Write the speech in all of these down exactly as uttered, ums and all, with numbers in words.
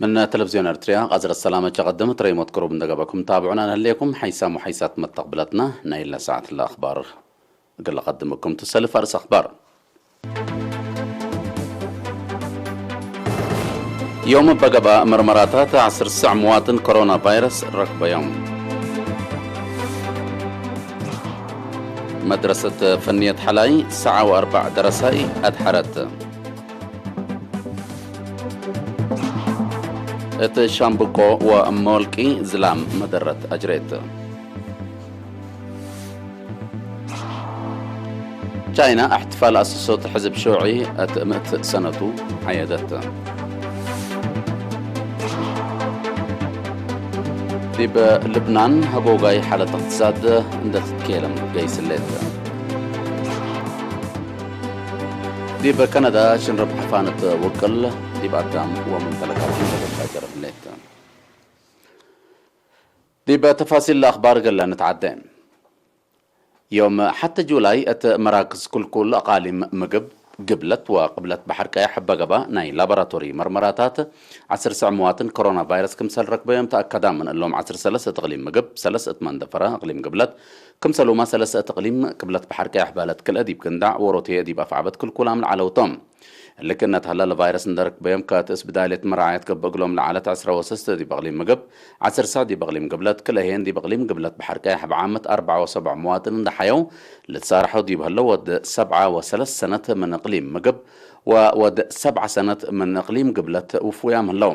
ምን ተለቪዝዮን ኤርትርያ ቃጽረት ሰላመ ቸቀድም ትረይሞት ቅሩብ እንደ ገበኩም ታብዑና ነህሌኩም። ሐይሳም ወሐይሳት መተቅብለትና ናይለ ሰዓት ለአኽባር እግል ለቀድምኩም ትሰልፍ አርእስ አኽባር። ዮም እበ ገብአ መርመራታት ዐስር ሰዕ ምዋጥን ኮሮና ቫይረስ ረክበዮም። መድረሰት ፈንየት ሐላይ ሰዓ ወአርበዕ ደረሳይ አድሐረት። እት ሻምብቆ ወመወልቂ ዝላም መደረት አጅሬት። ቻይና እሕትፋል አሰሶት ሕዝብ ሹዑዒ እት ምእት ሰነቱ ዐየደት። ዲብ ልብናን ሀጎጋይ ሓለት እቅትሳድ እንደ ትትኬለም ገይስ ህሌት። ዲብ ከነዳ ሽንርብ ሐፋነት ውቅል ዲብ አዳም ወመምተለካት እንደ ትታጀር ህሌት። ዲብ ተፋሲል ለአኽባር እግል ንትዓዴ። ዮም ሐቲ ጁላይ እት መራክዝ ክልኩል አቃሊም ምግብ፣ ግብለት ወቅብለት በሐር ቀየሕ እበ ገብአ ናይ ላቦራቶሪ መርመራታት ዐስር ሰዕ ምዋጥን ኮሮና ቫይረስ ክምሰል ረክበዮም ተአከዳ። ምን እሎም ዐስር ሰለስ እት እቅሊም ምግብ፣ ሰለስ እት መንደፈረ እቅሊም ግብለት፣ ክምሰሉመ ሰለስ እት እቅሊም ቅብለት በሐር ቀየሕ በለት ክልኤ ዲብ ግንዳዕ ወሮትዬ ዲብ አፍዐበት ክልኩላም ለዐለው ቶም። እሊ ክእነት ሀለ ለቫይረስ እንደ ረክበዮም ከእት እስብዳሌት መራዐየት ገብእ እግሎም ለዐለት ዐስረ ወሰስት ዲብ እቅሊም ምግብ፣ ዐስር ሰዕ ዲብ እቅሊም ግብለት፣ ክልኤ ህዬን ዲብ እቅሊም ግብለት በሐር ቀየሕ እብ ዓመት አርበዕ ወሰብዕ ምዋጥን እንደ ሐየው ልትሳረሐው ዲብ ህለው ወድ ሰብዓ ወሰለስ ሰነት ምን እቅሊም ምግብ ወወድ ሰብዓ ሰነት ምን እቅሊም ግብለት ውፉያም ህለው።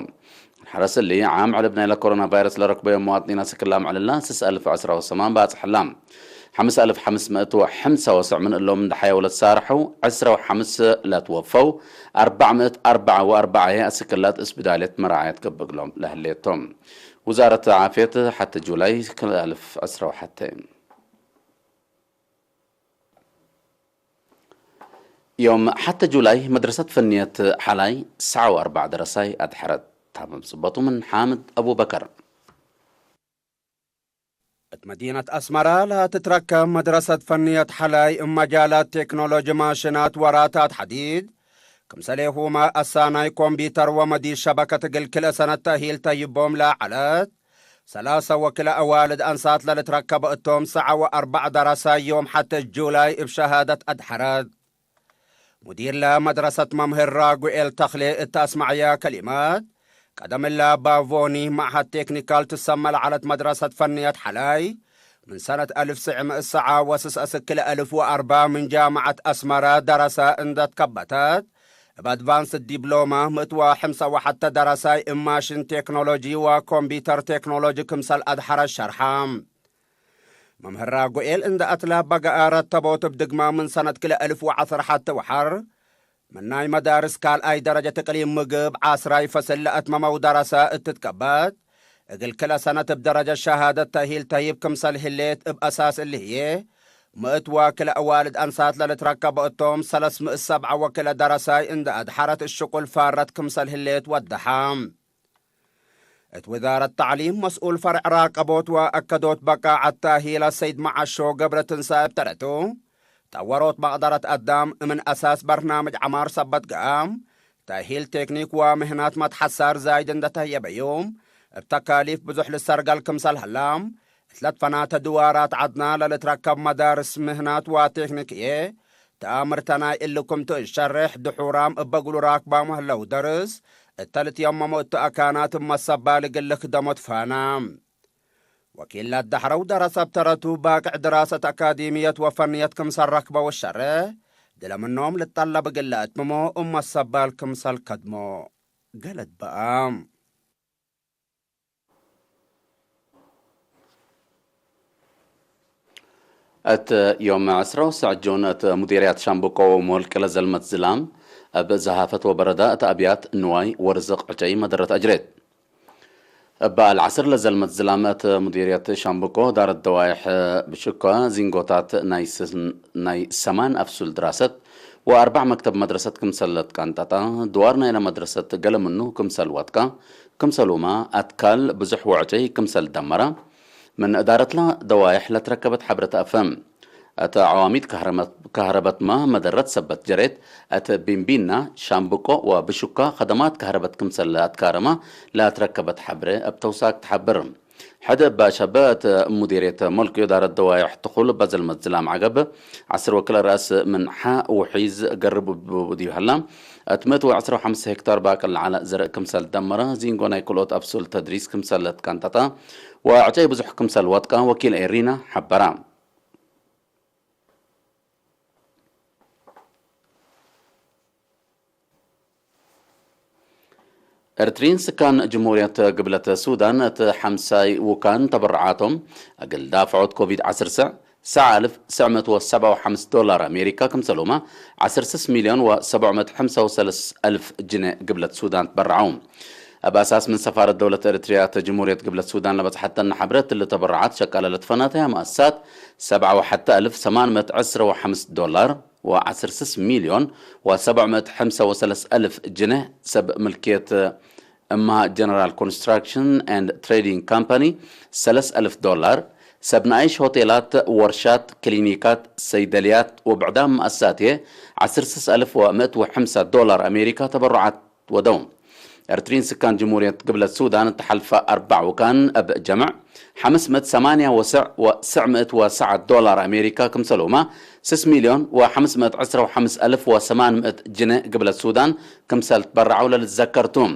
ሐረስ እሊ፣ ዓም ዕልብ ናይለ ኮሮና ቫይረስ ለረክበዮም መዋጥኒን አስክ ለአምዕልላ ስስ አልፍ ዕስራ ወሰማን ባጽሕላ። ሐምስ አልፍ ሐምስ ምእት ወሐምሳ ወሰዕ ምን እሎም እንደ ሐየው ለትሳረሐው፣ ዕስራ ወሐምስ ለትወፈው፣ አርበዕ ምእት አርበዕ ወአርበዕ አስክላት እስብዳልየት መራዐየት ገብእ እግሎም ለህሌቶም። ውዛረት ዓፍየት ሐቲ ጁላይ ክልኤ አልፍ ዕስራ ወሐቴ። ዮም ሐቲ ጁላይ መድረሰት ፈንየት ሐላይ ሰዓ ወአርበዕ ደረሳይ አድሐረት። ታምም ጽበቱ ምን ሓምድ አቡበከር። እት መዲነት አስመረ ለትትረከብ መድረሰት ፈንየት ሐላይ እብ መጃላት ቴክኖሎጂ ማሽናት ወራታት ሐዲድ፣ ክምሰሌሁመ አሳናይ ኮምፒተር ወመዲድ ሸበከት እግል ክልኤ ሰነት ተእሂል ተይቦም ለዐለት ሰላሰ ወክልኤ አዋልድ አንሳት ለልትረከበ እቶም ሰዓ ወአርበዕ ደረሳይ ዮም ሐቲ ጁላይ እብ ሸሃደት አድሐረት። ሙዲር ለመድረሰት መምህር ራጉኤል ተክሌ እት አስመዐየ ከሊመት፣ ቀደም እለ ባቮኒ መዕሀድ ቴክኒካል ትሰመ ለዐለት መድረሰት ፈንየት ሐላይ፣ ምን ሰነት አልፍ ትስዕ ምእት ሰዓ ወስስ አስክ ክልኤ አልፍ ወአርበዕ ምን ጃምዐት አስመረ ደረሰ እንደ ትከበተት፣ እብ አድቫንስድ ዲብሎማ ምእት ወሐምሰ ወሐተ ደረሳይ እብ ማሽን ቴክኖሎጂ ወኮምፒተር ቴክኖሎጂ ክምሰል አድሐረት ሸርሐ። መምህር ራጉኤል እንደ አትለ በገአ ረተቦት እብ ድግመ ምን ሰነት ክልኤ አልፍ ወዐስር ሐቴ ወሐር፣ ምን ናይ መዳርስ ካልኣይ ደረጀት እቅሊም ምግብ ዐስራይ ፈስል ለአትመመው ደረሰ እት ትትከበት፣ እግል ክለ ሰነት እብ ደረጀት ሸሃደት ተእሂል ተህይብ ክምሰል ህሌት እብ አሳስ እሊ ህዬ፣ ምእት ወክልኤ አዋልድ አንሳት ለልትረከበ እቶም ሰለስ ምእት ሰብዐ ወክልኤ ደረሳይ እንደ አድሐረት እሽቁል ፋረት ክምሰል ህሌት ወደሐ። እት ውዛረት ተዕሊም መስኡል ፈርዕ ራቀቦት ወአከዶት በቃዐት ተእሂል አሰይድ መዓሾ ገብረትንሳኤ እብ ተረቱ፣ ጠወሮት መቅደረት አዳም እምን አሳስ በርናምጅ ዐማር ሰበት ገአም፣ ተእሂል ቴክኒክ ወምህናት መትሐሳር ዛይድ እንደ ተህየበዩ፣ እብ ተካሊፍ ብዙሕ ልሰርገል ክምሰል ሀላ፣ እት ለትፈናተ ድዋራት ዐድና ለልትረከብ መዳርስ ምህናት ወቴክኒክ ህዬ፣ ተአምርተ ናይ እሊ ክምቱ እሸሬሕ ድሑራም እበ እግሉ ራክባም ህለው ደርስ፣ እተ ልትየመሙ እቱ አካናት እብ መሰባል እግል ልክደሞ ትፋና። ወኪል ለአዳሕረው ደረሰ እብ ተረቱ፣ ባቅዕ ድራሰት አካዲምየት ወፈንየት ክምሰል ረክበው እሸሬሕ፣ ድለ ምኖም ልጠለብ እግል ለአትምሞ እብ መሰባል ክምሰል ከድሞ ገለት በአ። እት ዮም ዕስራ ወሰዕ ጁን እት ሙዲርያት ሻምብቆ ወሞልቅ ለዘልመት ዝላም፣ እብ ዘሃፈት ወበረዳ እት አብያት ንዋይ ወርዝቅ ዕጨይ መደረት አጅሬት። እብ አልዐስር ለዘልመት ዝላም እት ሙዲርየት ሻምብቆ ዳረት ደዋይሕ ብሽኮ ዚንጎታት ናይ ስን-፣ ናይ ሰማን አፍሱል ድራሰት ወአርበዕ መክተብ መድረሰት ክምሰል ለትቀንጠጠ፣ ድዋር ናይለ መድረሰት ገሌ ምኑ ክምሰል ወድቀ፣ ክምሰሉመ አትካል ብዙሕ ወዕጨይ ክምሰል ደመረ፣ ምን እዳረትለ ደዋይሕ ለትረከበት ሐብረት አፍህም። እት ዐዋሚድ ከህረመት-፣ ከህረበትመ መደረት ሰበት ጀሬት፣ እት ቢንቢና፣ ሻምብቆ ወብሹካ ከደማት ከህረበት ክምሰል ለአትካረመ ለአትረከበት ሐብሬ እብ ተውሳክ ተሐብር። ሕድ እብ ባሸበ እት ሙዲርየት መልክዮ ዳረት ደዋይሕ ትኩል በዘልመት ዝላም ዐገብ ዐስር ወክልኤ ረአስ ምን ሐ ውሒዝ ገርብ ዲብ ሀላ፣ እት ምእት ወዐስር ወሐምስ ሄክታር ባቅል ለዐለ ዘርእ ክምሰል ደመረ፣ ዚንጎ ናይ ክልኦት አብሱል ተድሪስ ክምሰል ለትቀንጠጠ ወዕጨይ ብዙሕ ክምሰል ወጥቀ ወኪል ኤሪና ሐበረ። ኤርትሪን ስካን ጅምሁርየት ግብለት ሱዳን እት ሐምሳይ ውካን ተበረዓቶም እግል ዳፍዖት ኮቪድ ዐስር ሰዕ፣ ሰዕ አልፍ ሰዕ ምእት ወሰብዓ ወሐምስ ዶላር አሜሪካ ክምሰልሁመ ዐስር ስስ ሚልዮን ወሰብዕ ምእት ሐምሳ ወሰለስ አልፍ ጅነ ግብለት ሱዳን ትበረዐው። እብ አሳስ ምን ሰፋረት ደውለት ኤረትርያ እተ ጅምሁርየት ግብለት ሱዳን ለበጽሐተነ ሐብረት፣ እሊ ተበረዓት ሸቃለ ለትፈናተያ መአሳት ሰብዓ ወሐተ አልፍ ሰማን ምእት ዐስረ ወሐምስ ዶላር ወዐስር ስስ ሚልዮን ወሰብዕ ምእት ሐምሳ ወሰለስ አልፍ ጅነህ ሰብ ምልክየት እምሃ ጀነራል ኮንስትራክሽን ኤንድ ትሬዲንግ ካምፓኒ ሰለስ አልፍ ዶላር፣ ሰብ ነኣይሽ ሆቴላት፣ ወርሻት፣ ክሊኒካት፣ ሰይደልያት ወብዕዳም መአሳትየ ዐስር ስስ አልፍ ወምእት ወሐምሳ ዶላር አሜሪካ ተበሩዓት ወደው። ኤርትሪን ስካን ጅምሁርየት ግብለት ሱዳን እት ሐልፈ አርበዕ ውካን እብ ጀምዕ ሐምስ ምእት ሰማንያ ወሰዕ ወስዕ ምእት ወሰዓ ዶላር አሜሪካ ክምሰልሁመ ስስ ሚልዮን ወሐምስ ምእት ዐስረ ወሐምስ አልፍ ወሰማን ምእት ጅነ ግብለት ሱዳን ክምሰል ትበረዐው ለልትዘከር ቱ።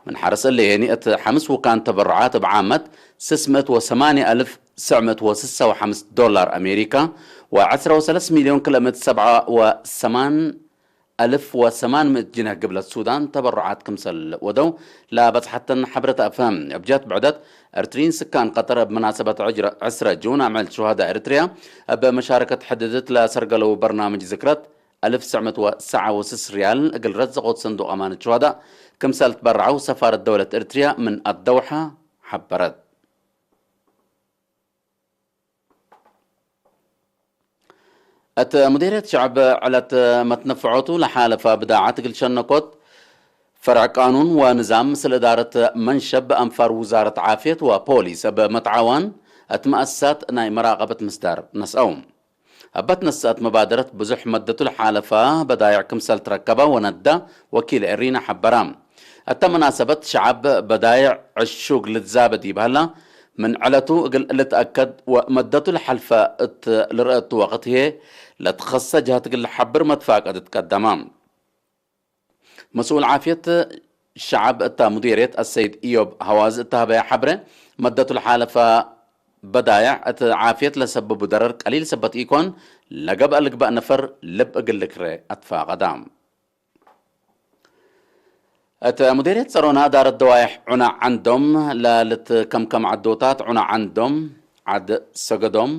ምን ሐርስ እሊ ሄኒ እት ሐምስ ውካን ተበረዓት እብ ዓመት ስስ ምእት ወሰማንያ አልፍ ስዕ ምእት ወስሳ ወሐምስ ዶላር አሜሪካ ወዐስረ ወሰለስ ሚልዮን ክልኤ ምእት ሰብዓ ወሰማን አልፍ ወሰማን ምእት ጅነህ ግብለት ሱዳን ተበሩዓት ክምሰል ወደው ለበጽሐተን ሐብረት አፍሀም። እብ ጀህት ብዕደት፣ ኤርትሪን ስካን ቀጠር እብ መናሰበት ዕጅረ-፣ ዕስረ ጁን አምዕል ሹሀዳ ኤርትርያ እብ መሻረከት ሕድድት ለሰርገለው በርናምጅ ዝክረት አልፍ ስዕ ምእት ወሰዓ ወስስ ሪያል እግል ረዘቆት ሰንዱቅ አማነት ሹሀዳ ክምሰል ትበረዐው ሰፋረት ደውለት ኤርትርያ ምን አደውሐ ሐበረት። እት ሙዴርየት ሸዕብ ዕለት መትነፍዖቱ ለሓለፈ ብዳዓት እግል ሸነኮት ፈርዕ ቃኑን ወንዛም ምስል እዳረት መንሸብ አንፋር ውዛረት ዓፍየት ወፖሊስ እብ መትዓዋን እት መአሳት ናይ መራቀበት ምስዳር ነስአው። እበ ትነሰአት መባደረት ብዙሕ መደቱ ለሓለፈ በዳይዕ ክምሰል ትረከበ ወነዳ ወኪል ኤሪና ሐበራ። እተ መናሰበት ሸዐብ በዳይዕ ዕሹግ ልትዛበ ዲብ ሀላ፣ ምን ዕለቱ እግል ልትአከድ ወመደቱ ለሐልፈ እት ልርአቱ ወቅት ህዬ፣ ለትኸሰ ጀሀት እግል ለሐብር መትፋቀድ ትቀደመ። መስኡል ዓፍየት ሸዐብ እተ ሙዲርየት አሰይድ ኢዮብ ሐዋዝ እተ ሀበየ ሐብረ፣ መደቱ ለሓለፈ በዳይዕ እት ዓፍየት ለሰብቡ ደረር ቀሊል ሰበት ኢኮን፣ ለገብአ ልግበእ ነፈር ልብ እግል ልክረ አትፋቀዳ። እት ሙዴርየት ጸሮና እዳረት ደዋይሕ ዑና ዐንዶም ለልትከምከም ዐዶታት ዑና ዐንዶም፣ ዐድ ሰገዶም፣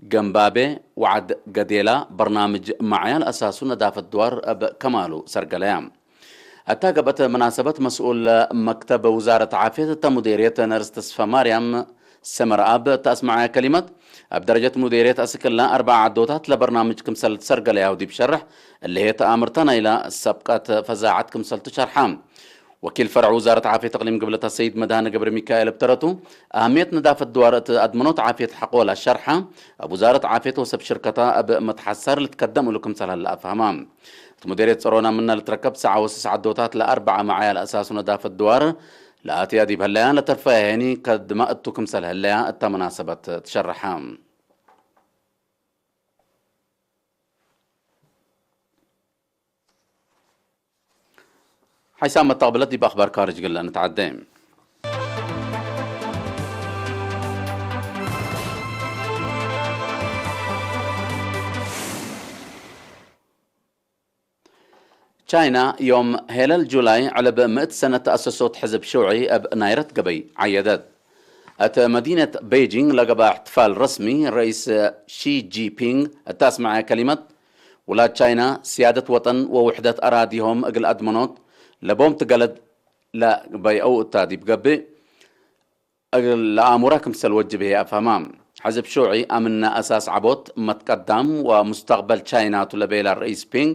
ገምባቤ ወዐድ ገዴላ በርናምጅ መዕያል አሳሱ ነዳፈት ድዋር እብ ከማሉ ሰርገለያ። እታ ገብአት መናሰበት መስኡል መክተብ ውዛረት ዓፍየት እተ ሙዴርየት ነርስ ተስፋ ማርያም ሰመርአብ እተ አስመዐያ ከሊመት፣ እብ ደረጀት ሙዴርየት አስክ እለ አርበዕ ዐዶታት ለበርናምጅ ክምሰል ትሰርገለያሁ ዲብ ሸርሕ፣ እሊ ህዬ ተአምርተ ናይላ ሰብቀት ፈዛዐት ክምሰልቱ ሸርሐ። ወኪል ፈርዕ ውዛረት ዓፍየት እቅሊም ግብለት አሰይድ መድሃነ ገብረሚካኤል እብ ተረቱ፣ አህምየት ነዳፈት ድዋር እት አድመኖት ዓፍየት ሐቆ ለአሸርሐ፣ እብ ውዛረት ዓፍየት ወሰብ ሽርከታ እብ መትሐሳር ልትከደም እሉ ክምሰል ሀለ አፍሀማ። እት ሙዴርየት ጸሮና ምነ ልትረከብ ሰዓ ወስስ ዐዶታት ለአርበዐ መዓያ ለአሳሱ ነዳፈት ድዋር ለአትያ ዲብ ህለያ፣ ለተርፈያ ሄኒ ከድመ እቱ ክምሰል ህለያ እተ መናሰበት ትሸረሐ። ሓይሳም መተቅብለት ዲብ አኽባር ካርጅ እግል እንትዓዴ። ቻይና ዮም ሄለል ጁላይ ዕልብ ምእት ሰነት ተአሰሶት ሕዝብ ሽውዒ እብ ናይረት ገበይ ዐየደት። እት መዲነት ቤጂንግ ለገብአ እሕትፋል ረስሚ፣ ረኢስ ሺ ጂንፒንግ እት አስመዐ ከሊመት፣ ውላድ ቻይና ስያደት ወጠን ወውሕደት አራዲሆም እግል አድመኖት ለቦም ትገለድ ለበይአው እታ ዲብ ገብእ፣ እግል ለአሙረ ክምሰል ወጅብ ህዬ አፍሀማ። ሕዝብ ሹዒ አምነ አሳስ ዐቦት መትቀዳም ወሙስተቅበል ቻይና ቱ ለቤላ ረኢስ ፒንግ፣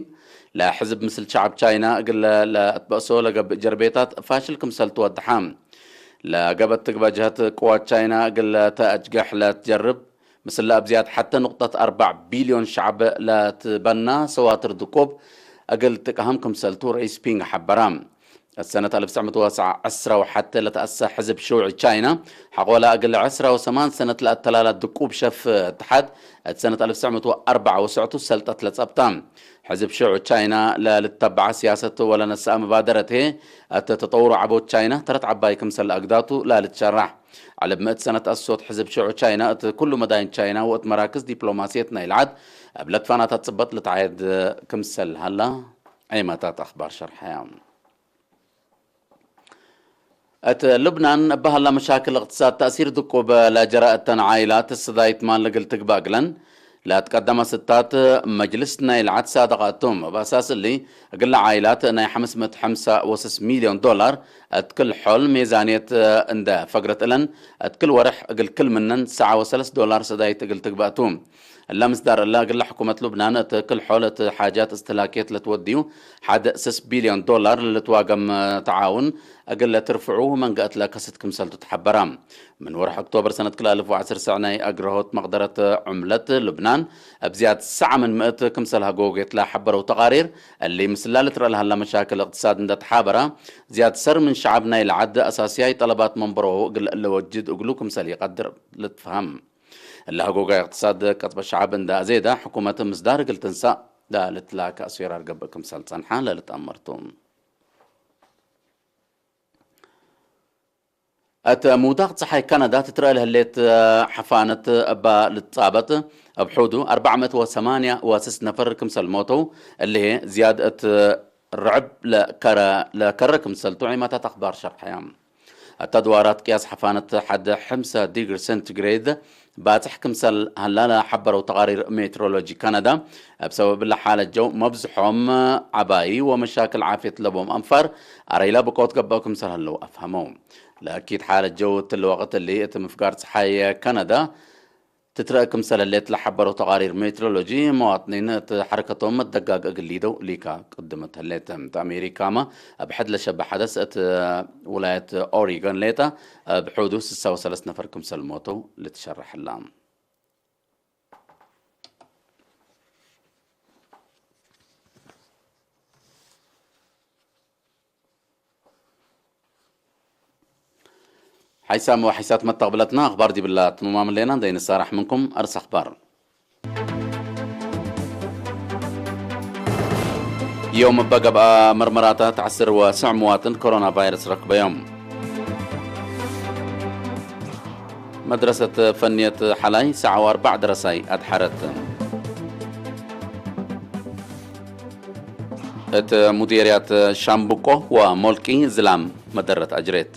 ለሕዝብ ምስል ሸዐብ ቻይና እግል ለአትበእሶ ለገብእ ጀርቤታት ፋሽል ክምሰል ትወድሐ። ለገብአት ትግበ ጀህት ቅዋት ቻይና እግል ለተአጅገሕ ለትጀርብ ምስለ አብ ዝያድ ሐተ ንቁጠት አርበዕ ቢልዮን ሸዐብ ለትበና ሰዋትር ድቁብ እግል ትቀህም ክምሰልቱ ረኢስ ፒንግ ሐበረ። እት ሰነት አልፍ ትስዕ ምእት ወትስዓ ዐስረ ወሐተ ለተአሰ ሕዝብ ሽውዒ ቻይና፣ ሐቆለ እግል ዐስረ ወሰማን ሰነት ለአተላላ ድቁብ ሸፍ እትሓድ፣ እት ሰነት አልፍ ትስዕ ምእት ወአርበዕ ወስዕቱ ሰልጠት ለጸብጣ። ሕዝብ ሽዑ ቻይና ለልተበዐ ሲያሰት ወለነሰአ መባደረት ህዬ፣ እት ተጠውሩ ዐቦት ቻይና ተረት ዐባይ ክምሰል አግዳቱ ለልትሸራሕ። ዐለ ብምእት ሰነት አሶት ሕዝብ ሽዑ ቻይና እት ኩሉ መዳይን ቻይና ወእት መራክዝ ዲፕሎማስየት ናይ ለዐድ እብ ለትፋናታት ጽበጥ ልትዓየድ ክምሰል ሀላ ዔማታት አኽባር ሸርሐያ። እት ልብናን እበ ሀላ መሻክል እቅትሳድ ተእሲር ድቁብ ለጀረ እተን ዓኢላት ስዳይት ማል እግል ትግበእ እግለን ለትቀደመ ስታት መጅልስ ናይ ለዐድ ሳደቀ እቶም። እብ አሳስ እሊ፣ እግለ ዓኢላት ናይ ሐምስ ምእት ሐምሳ ወስስ ሚልዮን ዶላር እት ክል ሖል ሜዛንየት እንደ ፈግረት እለን፣ እት ክል ወርሕ እግል ክል ምነን ሰዓ ወሰለስ ዶላር ስዳይት እግል ትግበእ ቱ። እለ ምስዳር እለ፣ እግለ ሕኩመት ሉብናን እት ክል ሖል እት ሓጃት እስትህላክየት ለትወድዩ ሐድ ስስ ቢልዮን ዶላር ለልትዋገም ተዓውን እግል ለትርፍዑ መንገአት ለከስት ክምሰልቱ ተሐበረ። ምን ወርሕ ኦክቶበር ሰነት ክልኤ አልፍ ወዐስር ሰዕ ናይ አግረሆት መቅደረት ዑምለት ሉብናን እብ ዝያድ ሰዓ ምን ምእት ክምሰል ሀጎጌት ለሐበረው ተቃሪር፣ እሊ ምስላ ልትረአ ለሀላ መሻክል እቅትሳድ እንደ ተሓበረ፣ ዝያድ ሰር ምን ሸዐብ ናይ ለዐድ አሳስያይ ጠለባት መንበሮ እግል ለወጅድ እግሉ ክምሰል ኢቀድር ልትፈሀም። እለ ሀጎጋይ እቅትሳድ ቀጥበ ሸዐብ እንደ አዜደ፣ ሕኩመት ምስዳር እግል ትንሳእ ለልትላከ አስዌራር ገብእ ክምሰል ጸንሐ ለልትአመር ቱ። እት ምውዳቅ ጸሓይ ካናዳ ትትረአ ለህሌት ሐፋነት እባ ልትጻበጥ፣ እብ ሑዱ አርበዕ ምእት ወሰማንያ ወስስ ነፈር ክምሰል ሞተው፣ እሊ ህዬ ዝያድ እት ርዕብ ለከረ፣ ለከረ ክምሰልቱ ዔማታት አኽባር ሸርሐያ። እት አድዋራት ቅያስ ሐፋነት ሐድ ሐምሰ ዲግሪ ሴንቲግሬድ ባጽሕ ክምሰል ሀላ ለሐበረው ተቃሪር ሜትሮሎጂ ካናዳ፣ እብ ሰበብ ለሓለት ጀው መብዝሖም ዐባዪ ወመሻክል ዓፍየት ለቦም አንፋር አረይላ ብቆት ገብአው ክምሰል ሀለው አፍሀመው። ለአኪድ ሓለት ጀው እትሊ ወቅት እሊ እት ምፍጋር ጸሓይ ካናዳ ትትረአ ክምሰል ህሌት ለሐበረው ተቃሪር ሜትሮሎጂ፣ መዋጥኒን እት ሐረከቶም መደጋግ እግል ሊደው ሊካ ቅድመት ህሌት። እት አሜሪካመ እብ ሕድ ለሸበ ሐደስ እት ውላየት ኦሪገን ሌጠ እብ ሑዱ ስሳ ወሰለስ ነፈር ክምሰል ሞተው ልትሸረሕ ህላ። ሓይሳም ወሓይሳት መተቅብለትና አኽባር ዲብላ ትምማም ሌና፣ እንዴ ንሳራሕ ምንኩም አርስ አኽባር። ዮም እበ ገብአ መርመራታት ዐስር ወስዕ ምዋጥን ኮሮና ቫይረስ ረክበዮም። መድረሰት ፈንየት ሐላይ ሰዕ ወአርበዕ ደረሳይ አድሐረት። እት ሙዴርያት ሻምብቆ ወሞልቂ ዝላም መደረት አጅሬት።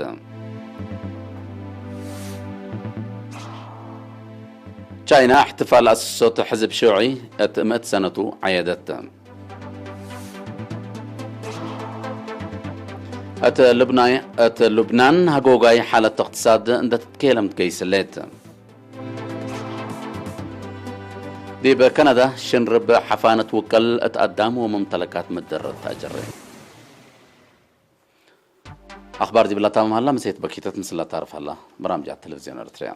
ቻይና እሕትፋል አስሶት ሕዝብ ሽዑዒ እት ምእት ሰነቱ ዐየደት። እት ልብናይ፣ እት ሉብናን ሀጎጋይ ሓለት እቅትሳድ እንደ ትትኬለም ትገይስ ህሌት። ዲብ ከነዳ ሽንርብ ሐፋነት ውቀል እት አዳም ወመምተለካት ምድር ታጀረ። አኽባር ዲብላ ታምም ሀላ፣ መሴት በኪተት ምስላ ታርፍ ሀላ። በርናምጃት ቴሌቪዝዮን ኤርትርያ።